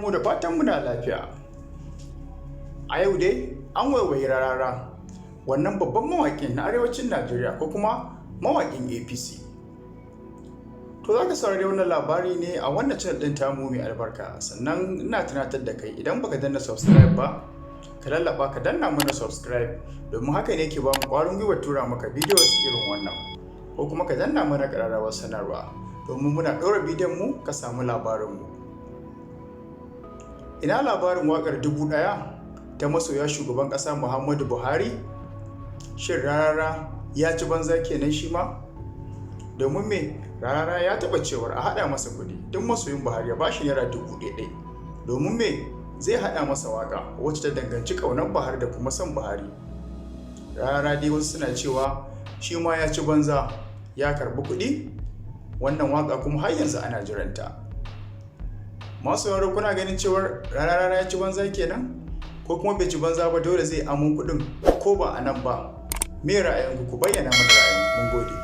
Mu da fatan muna lafiya. A yau dai an waiwayi Rarara, wannan babban mawaƙin na arewacin Najeriya ko kuma mawaƙin APC. To, za ka saurari wannan labari ne a wannan channel ɗin tamu mai albarka. Sannan ina tunatar da kai, idan baka danna subscribe ba, ka lallaba ka danna mana subscribe, domin haka ne ke ba mu ƙwarin gwiwar tura maka videos irin wannan. Ko kuma ka danna mana ƙararrawar sanarwa, domin muna ɗora bidiyon mu ka samu labarin mu. Ina labarin waƙar 1000 ta masoya shugaban ƙasa Muhammadu Buhari? Shin Rarara ya ci banza kenan shi ma? Domin me? Rarara ya taɓa cewar a haɗa masa kuɗi, duk masoyin Buhari ya bashi ₦1000, domin me? Zai haɗa masa waƙa wacce ta danganci ƙaunar Buhari da kuma son Buhari. Rarara dai wasu suna cewa shi ma ya ci banza, ya karɓi kuɗi, wannan waƙa kuma har yanzu ana jiranta. Masu sauraro, kuna ganin cewar Rarara ya ci banza kenan, ko kuma bai ci banza ba, dole zai amon kuɗin ko ba a nan ba? Me ra'ayinku? Ku bayyana mana ra'ayinku. Mun gode.